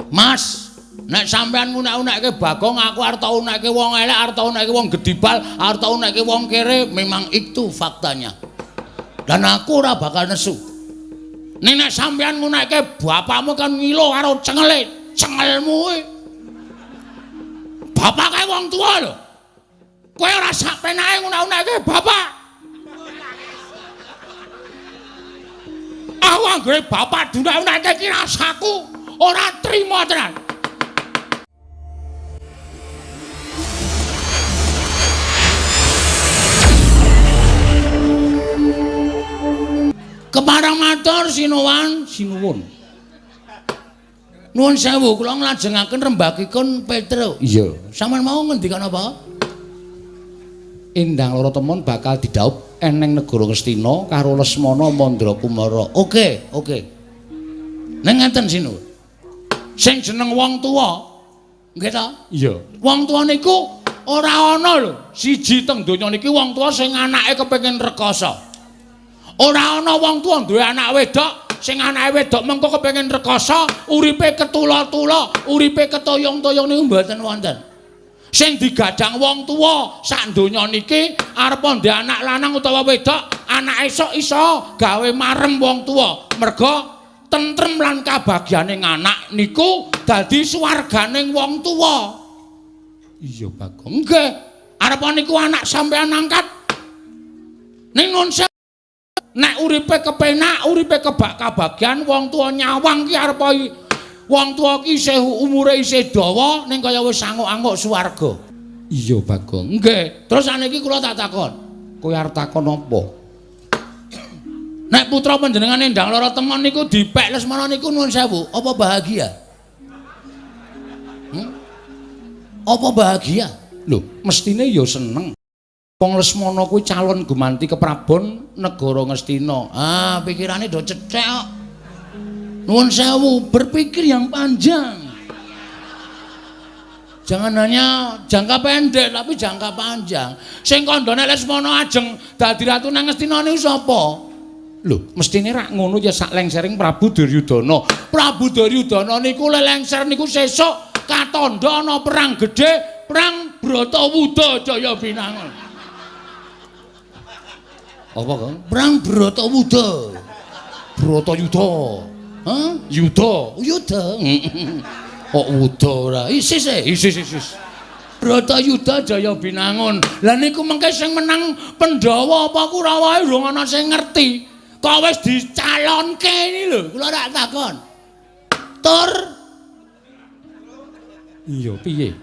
Mas, nek sampean ngunek-unekke Bagong, aku arep tak unekke wong elek, arep tak unekke wong gedibal, arep tak unekke wong kere, memang itu faktanya. Dan aku ora bakal nesu. Ning nek sampean ngunekke bapakmu kan ngilo karo cengele, cengelmu kuwi. Bapak kae wong tuwa lho. Kowe ora sak penake ngunek-unekke bapak. Aku anggere bapak dunek-unekke iki rasaku ora trima tenan. Kepareng matur sinuwun, sinuwun. Nuwun sewu, kula nglajengaken rembagipun Petro. Iya, sampeyan mau ngendikan apa? Endang Loro Temon bakal didhaup eneng negara Ngastina karo Lesmana Mandrakumara. Oke, oke. Ning ngenten sinuwun. Sing jeneng wong tuwa, nggih ta? Iya. Wong tuwa niku ora ana lho, siji teng donya niki wong tuwa sing anake kepengin rekoso. Ora ana wong tuwa duwe anak wedok sing anake wedok mengko kepengin rekoso, uripe ketula-tula, uripe ketoyong-toyong niku mboten wonten. Sing digadang wong tuwa sak donya niki arep ndek anak lanang utawa wedok, anak esuk iso gawe marem wong tuwa. Merga tentrem lan kabagyane anak niku dadi swarganing wong tuwa. Iya, Bagong. Nggih. Arep niku anak sampean angkat. Ning nun nek uripe kepenak, uripe kebak kabagyan, wong tuwa nyawang ki arep wong tuwa ki isih umure isih dawa ning kaya wis anguk-anguk swarga. Iya, Bagong. Nggih. Terus saniki kula tak takon. Kowe arep takon apa? Nek putra panjenengan Endang Loro Temon niku dipek Lesmana niku nuwun sewu, apa bahagia? Apa bahagia? Lho, mestine ya seneng. Wong Lesmana kuwi calon gumanti keprabon negara Ngastina. Ah, pikirane do cethek kok. Nuwun sewu, berpikir yang panjang. Jangan hanya jangka pendek tapi jangka panjang. Sing kandhane Lesmana ajeng dadi ratu nang Ngastina niku sapa? Lho, mestine rak ngono ya sak lengsering Prabu Duryudana. Prabu Duryudana niku lelengser niku sesuk katandha ana perang gedhe, perang Bratawuda Jaya Binangun. Apa, Kang? Perang Bratawuda. Bratayuda. Hah? Yuda. Yuda. Kok wuda ora? Isis e, isis isis. Bratayuda Jaya Binangun. Lah niku mengke sing menang Pandhawa apa Kurawa urung ana sing ngerti. Kok wis dicalonke ini lho, kula rak takon. Tur. Iya, piye?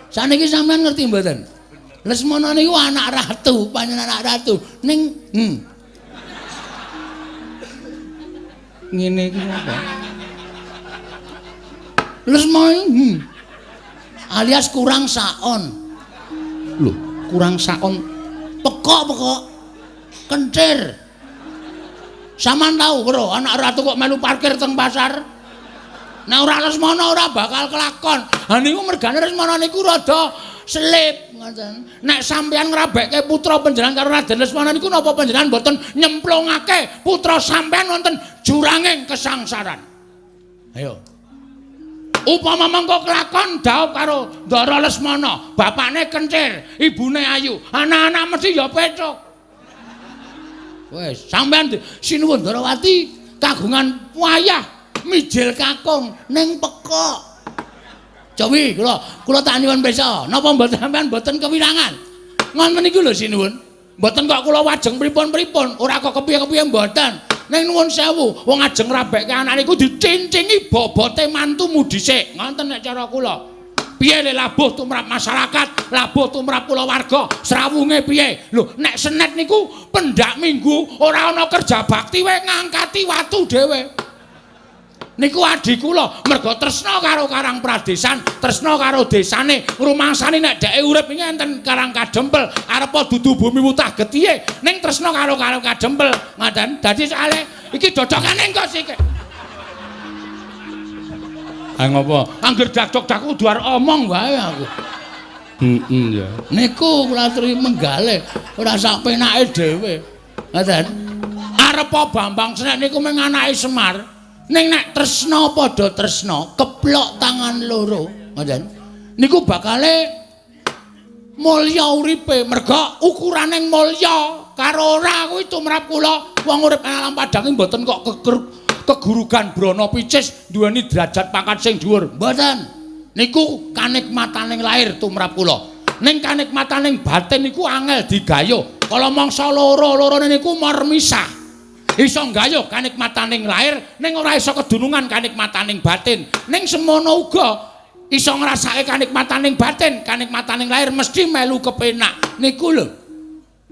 Saniki sampean ngerti mboten? Lesmana niku anak ratu, panjenengan anak ratu. Ning ngene iki apa? Lesmana alias kurang saon. Lho, kurang saon pekok-pekok. Kencir. Sampeyan tau bro, anak ratu kok melu parkir teng pasar? Nek ora Lesmana ora bakal kelakon. Ha niku mergane Lesmana niku rada selip ngoten. Nek sampeyan ngrabekke putra panjenengan karo Raden Lesmana niku napa panjenengan mboten nyemplungake putra sampeyan wonten juranging kesangsaran? Ayo. Upama mengko kelakon dhaup karo Ndara Lesmana, bapakne kencir, ibune ayu, anak-anak mesti ya pecuk. Wes, sampeyan sinuwun Ndarawati kagungan wayah mijil kakung ning pekok. Cowi kula kula tak nyuwun pirsa, napa mboten sampeyan mboten kewirangan? Ngoten niku lho sinuwun. Mboten kok kula wajeng pripun-pripun, ora kok kepiye-kepiye mboten. Ning nuwun sewu, wong ajeng ngrabekke anak niku dicincingi bobote mantumu dhisik. Ngoten nek cara kula. Piye le labuh tumrap masyarakat, labuh tumrap kulawarga, srawunge piye? Lho, nek senet niku pendak minggu ora ana kerja bakti wae ngangkati watu dhewe. Niku adi kula merga tresna karo Karang Pradesan, tresna karo desane, rumangsane nek dheke urip iki enten Karang Kadempel, arepa dudu bumi wutah getihe, ning tresna karo Karang Kadempel. Ngoten. Dadi soalé iki dodokane engko sik. Ha ngopo? Angger dak-dak kudu arep omong wae aku. Heeh ya. Niku kula aturi menggale, ora sak penake dhewe. Ngoten. Arepa Bambang Senek niku mung anake Semar. Ning nek tresna padha tresna, keplok tangan loro, ngoten. Niku bakale mulya uripe, merga ukuraning mulya karo ora kuwi tumrap kula wong urip alam padang mboten kok kegurugan brana picis duweni derajat pangkat sing dhuwur. Mboten. Niku kanikmataning lahir tumrap kula. Ning kanikmataning batin niku angel digayuh. Kala mangsa loro-lorone niku mormisah. Iso nggayuh kanikmataning lahir ning ora iso kedunungan kanikmataning batin. Ning semono uga iso ngrasake kanikmataning batin, kanikmataning lahir mesti melu kepenak. Niku lho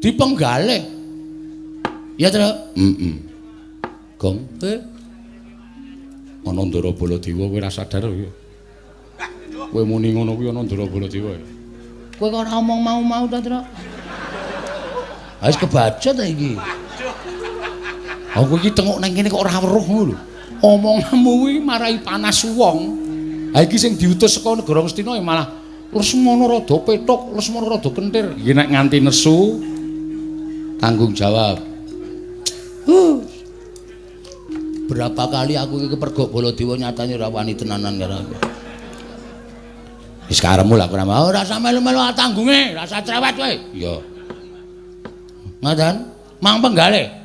dipenggalih. Ya, Tru? Heeh. Gong, kowe ana Ndara Baladewa kowe ora sadar kowe. Kowe muni ngono kuwi ana Ndara Baladewa. Kowe kok ora omong mau-mau ta, Tru? Ha wis kebaca ta iki. Aku iki tengok nang kene kok ora weruh ngono lho. Omonganmu kuwi marai panas wong. Ha iki sing diutus saka negara Ngastina ya malah Lesmana rada pethuk, Lesmana rada kentir. Iki nek nganti nesu tanggung jawab. Berapa kali aku iki kepergok Baladewa nyatane ora wani tenanan karo aku. Wis karepmu lah ora mau ora usah melu-melu tanggunge, ora usah cerewet kowe. Iya. Ngoten, mang penggalih.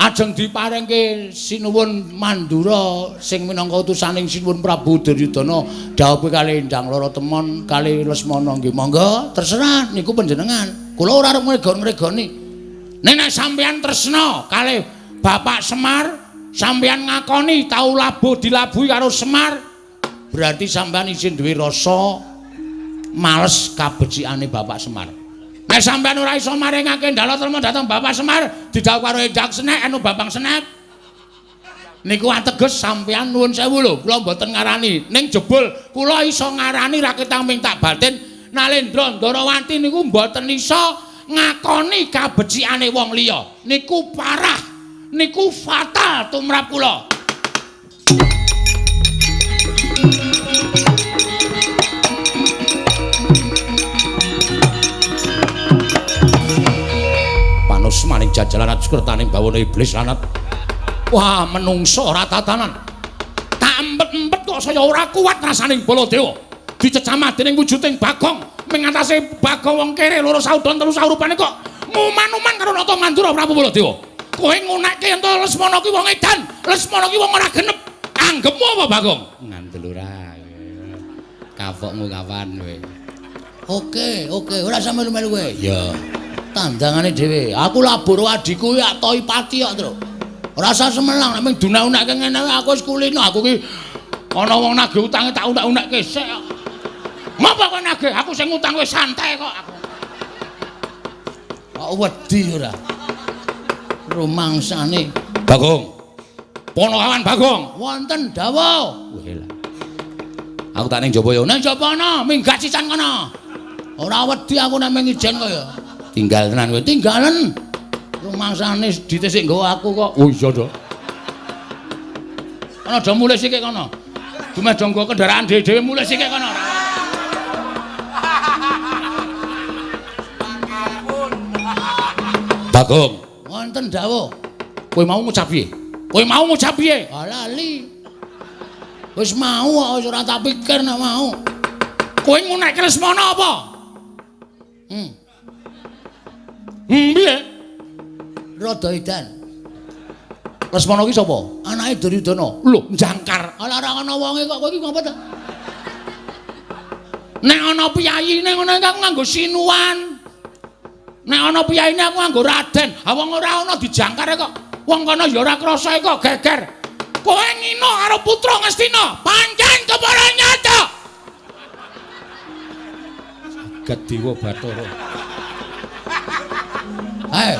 Ajeng diparingke Sinuwun Mandura sing minangka utusaning Sinuwun Prabu Duryudana dhawuhe kalih Endang Lara Temon kalih Lesmana nggih monggo terserah niku panjenengan. Kula ora arep ngregon-ngregoni. Nek nek sampeyan tresna kalih Bapak Semar, sampeyan ngakoni tau labuh dilabuhi karo Semar, berarti sampeyan isih duwe rasa males kabecikane Bapak Semar. Nek sampeyan ora iso maringake Ndala Trema dhateng Bapak Semar, didhawuh karo Endang Senek anu Bambang Senek. Niku ateges sampeyan nuwun sewu lho, kula mboten ngarani. Ning jebul kula iso ngarani raketang ming tak batin Nalendra Ndarawati niku mboten iso ngakoni kabecikane wong liya. Niku parah, niku fatal tumrap kula. Maning jajalan sukertaning bawana iblis lanat. Wah, menungso ora tatanan. Tak empet-empet kok saya ora kuat rasaning Baladewa. Dicecamah dening wujuding Bagong, mengatasi Bagong wong kere loro saudon telu saurupane kok nguman-uman karo Nata Mandura Prabu Baladewa. Kowe ngunekke yen to Lesmana ki wong edan, Lesmana ki wong ora genep. Anggepmu apa Bagong? Ngandel ora. Kapokmu kapan kowe? Oke, oke, ora usah melu-melu kowe. Iya. Tandangane dhewe. Aku labur adhiku ya toi pati kok, Tru. Ora usah semelang nek mung dunak-unakke ngene aku wis kulino. Aku ki ana wong nagih utange tak unak-unakke sik kok. Ngopo kowe nagih? Aku sing ngutang wis santai kok aku. Kok wedi ora? Rumangsane Bagong. Ponokawan Bagong. Wonten dawuh. Wah lah. Aku tak ning jaba ya. Ning jaba ana, minggat sisan kono. Ora wedi aku nek mung ijen kaya. Tinggal tenan kowe, tinggalen. Rumangsane dite sik nggawa aku kok. Oh iya to. Ana do mulih sikik kono. Dumeh do nggawa kendaraan dhewe-dhewe mulih sikik kono. Bagong, wonten dawuh. Kowe mau ngucap piye? Kowe mau ngucap piye? Ah lali. Wis mau kok wis ora tak pikir nek mau. Kowe ngunekke Lesmana apa? Piye? Rada edan. Lesmana ki sapa? Anake Duryudana. Lho, jangkar. Ala ora ana wonge kok kowe iki ngopo ta? Nek ana piyayine ngono aku nganggo sinuwan. Nek ana piyayine aku nganggo raden. Ha wong ora ana dijangkar kok. Wong kono ya ora krasa kok geger. Kowe ngino karo putra Ngastina, pancen kepara nyata. Jagat Dewa Bathara.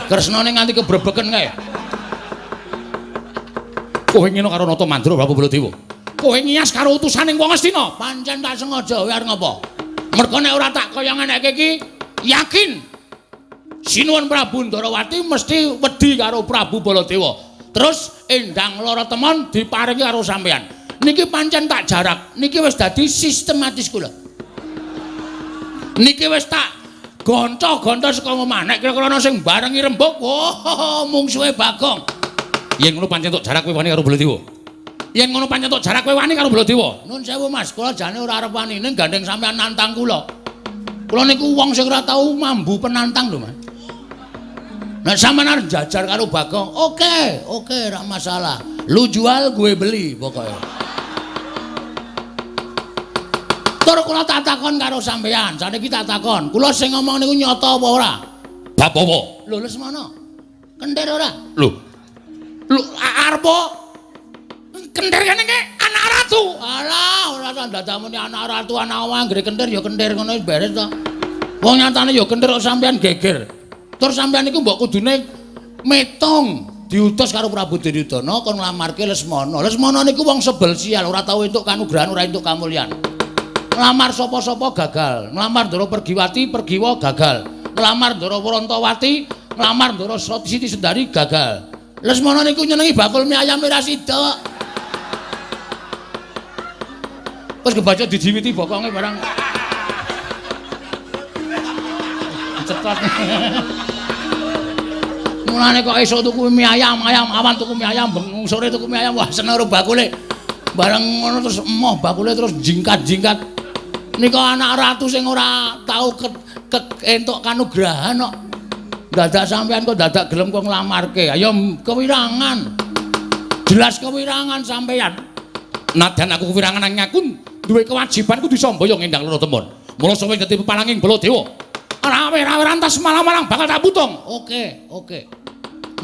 Kresnane nganti kebrebeken kae. Kowe ngino karo Nata Mandura Prabu Baladewa. Kowe ngiyas karo utusaning wong Ngastina, pancen tak sengaja kowe arep ngopo? Mergo nek ora tak kaya ngeneke iki, yakin Sinuwun Prabu Ndarawati mesti wedi karo Prabu Baladewa. Terus Endang Lara Temon diparingi karo sampean. Niki pancen tak jarak, niki wis dadi sistematis kula. Niki wis tak gonco-gonco saka omah. Nek kira-kira ana sing barengi rembug, wah, mungsuhe Bagong. Yen ngono pancen tok jarak kowe wani karo Baladewa. Yen ngono pancen tok jarak kowe wani karo Baladewa. Nun sewu Mas, kula jane ora arep wani ning gandeng sampean nantang kula. Kula niku wong sing ora tau mambu penantang lho, Mas. Nek sampean arep jajar karo Bagong, oke, oke, ora masalah. Lu jual, gue beli pokoknya. Tur kula tak takon karo sampean, saniki tak takon. Kula sing ngomong niku nyata apa ora? Bab apa? Lho Lesmana. Kentir ora? Lho. Lho arep kentir kene ki anak ratu. Alah, ora ta ndadamune anak ratu, anak wong anggere kentir ya kentir ngono wis beres to. Wong nyatane ya kentir kok sampean geger. Tur sampean niku mbok kudune metung diutus karo Prabu Duryudana kon nglamarke Lesmana. Lesmana niku wong sebel sial, ora tau entuk kanugrahan, ora entuk kamulyan. Nglamar sapa-sapa gagal, nglamar Ndara Pergiwati, Pergiwa gagal. Nglamar Ndara Wrantawati, nglamar Ndara Siti Sendari gagal. Lesmana niku nyenengi bakul mie ayam ora sida. Wis kebaca dijiwiti bokonge barang. Cetot. Mulane kok esuk tuku mie ayam, ayam awan tuku mie ayam, bengi sore tuku mie ayam, wah seneng karo bakule. Bareng ngono terus emoh bakule terus jingkat-jingkat. Nika anak ratu sing ora tau entuk kanugrahan kok. Dadak sampean kok dadak gelem kok nglamarke. Ayo kewirangan. Jelas kewirangan sampean. Nadyan aku kewirangan nanging aku duwe kewajiban kudu samboyo ngendang loro temon. Mula sawe dadi pepalanging Baladewa. Rawe-rawe rantas malang-malang bakal tak putung. Oke, oke.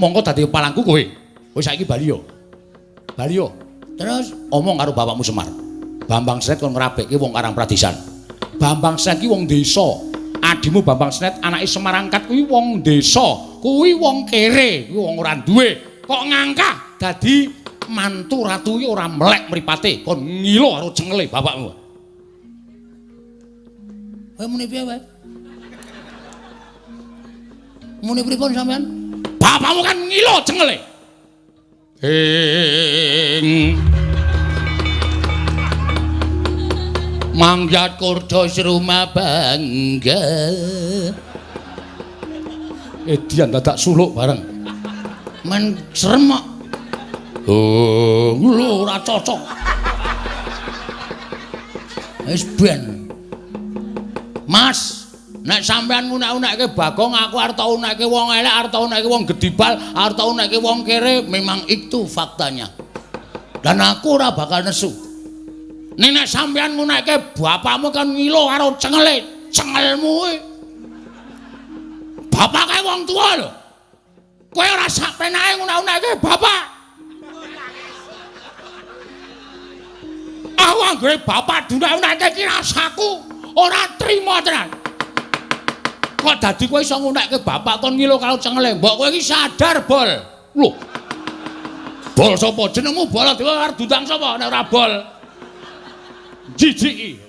Monggo dadi pepalangku kowe. Wis saiki bali yo. Bali yo. Terus omong karo bapakmu Semar. Bambang Snet kon ngrabekke wong Karang Pradisan. Bambang Snet ki wong desa. Adimu Bambang Snet anake Semar angkat kuwi wong desa. Kuwi wong kere, kuwi wong ora duwe. Kok ngangkah dadi mantu ratu ki ora melek mripate, kon ngilo karo cengele bapakmu. Kowe muni piye wae? Muni pripun sampean? Bapakmu kan ngilo cengele. Ing mangyat kurdos rumah bangga. Edian dadak suluk bareng. Men serem kok. Oh, lho ora cocok. Wis ben. Mas, nek sampean ngunek-unekke Bagong, aku arep tau unekke wong elek, arep tau unekke wong gedibal, arep tau unekke wong kere, memang itu faktanya. Dan aku ora bakal nesu. Ning nek sampean ngunekke bapakmu kan ngilo karo cengele, cengelmu kuwi. Bapak kae wong tuwa lho. Kowe ora sak penake ngunek-unekke bapak. Aku anggere bapak dunek-unekke iki rasaku ora trima tenan. Kok dadi kowe iso ngunekke bapak kon ngilo karo cengele? Mbok kowe iki sadar, Bol. Lho. Bol sapa? Jenengmu Baladewa arep diundang sapa nek ora Bol? Jijiki.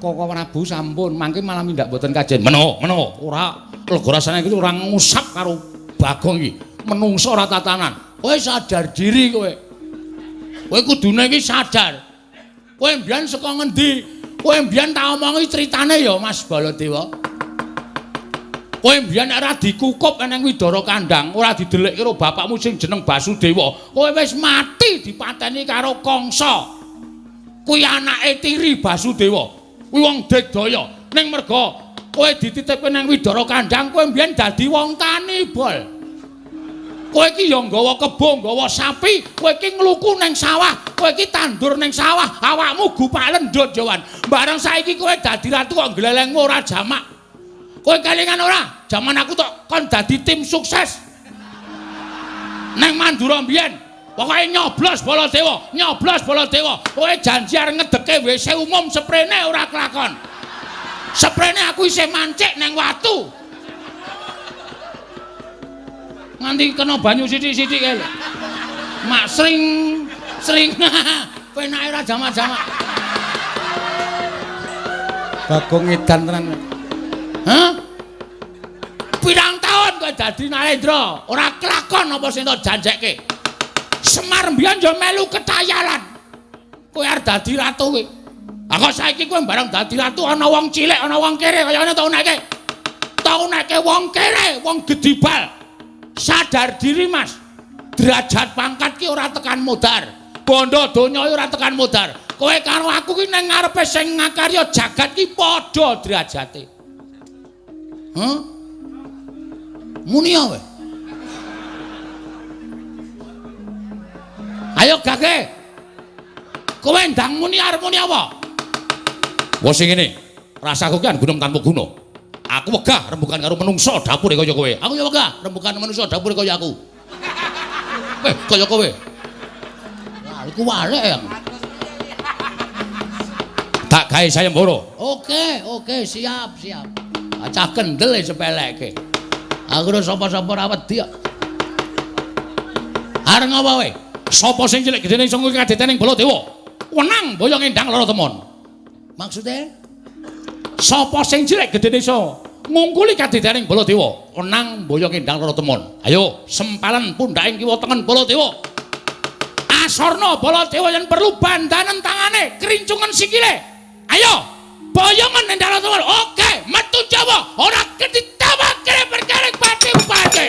Koko Prabu sampun mangke malah mindak mboten kajen. Meno, meno, ora lega rasane iki ora ngusap karo Bagong iki. Menungso ora tatanan. Kowe sadar diri kowe. Kowe kudune iki sadar. Kowe mbiyen saka ngendi? Kowe mbiyen tak omongi critane ya Mas Baladewa. Kowe mbiyen ora dikukup nang Widara Kandang, ora didelikke karo bapakmu sing jeneng Basudewa. Kowe wis mati dipateni karo Kangsa. Kuwi anake tiri Basudewa. Kuwi wong digdaya. Ning merga kowe dititipke nang Widara Kandang, kowe mbiyen dadi wong tani, Bol. Kowe iki ya nggawa kebo, nggawa sapi, kowe iki ngluku nang sawah, kowe iki tandur nang sawah, awakmu gupak lendut Jawan. Bareng saiki kowe dadi ratu kok glelengmu ora jamak. Kowe kelingan ora? Jaman aku tok kon dadi tim sukses. Nang Mandura mbiyen, pokoke nyoblos Baladewa, nyoblos Baladewa. Kowe janji arep ngedeke WC umum seprene ora kelakon. Seprene aku isih mancik nang watu. Nganti kena banyu sithik-sithik kae lho. Mak sring sring penake ora jamak-jamak. Bagong edan tenan. Hah? Pirang taun kowe dadi Narendra, ora kelakon apa sing tok janjekke. Semar mbiyen yo melu ketayalan. Kowe arep dadi ratu kowe. Ah kok saiki kowe bareng dadi ratu ana wong cilik, ana wong kere kaya ngene tok uneke. Tok uneke wong kere, wong gedibal. Sadar diri, Mas. Derajat pangkat ki ora tekan modar. Bondo donya ora tekan modar. Kowe karo aku ki nang ngarepe sing ngakarya jagat ki padha derajate. Hah? Muni ya kowe. Ayo gage. Kowe ndang muni arep muni apa? Wes sing ngene, rasaku ki gunung tanpa guna. Aku wegah rembugan karo menungsa dapure kaya kowe. Aku ya wegah rembugan menungsa dapure kaya aku. Kaya kowe. Wah, iku walek ya. Tak gawe sayembara. Oke, oke, siap, siap. Cah kendel e sepeleke. Aku ora sapa-sapa ora wedi kok. Arep ngapa kowe? Sapa sing cilik gedene iso ngungkul kadetening Baladewa? Wenang boyong endang lara temon. Maksude? Sapa sing cilik gedene iso ngungkuli kadetening Baladewa? Wenang boyong endang lara temon. Ayo, sempalan pundhaking kiwa tengen Baladewa. Asorna Baladewa yen perlu bandanen tangane, krincungen sikile. Ayo, boyongan endang lara temon. Oke, metu Jawa, ora ketitawakne perkara pati-pati.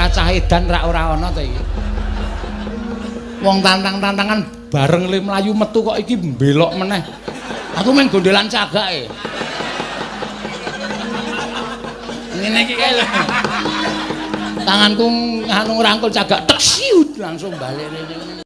Cah edan rak ora ana to iki. Wong tantang-tantangan bareng le mlayu metu kok iki mbelok meneh. Aku main gondelan cagake. Ngene iki kae lho. Tanganku nganu ngrangkul cagak tek siut langsung balik rene.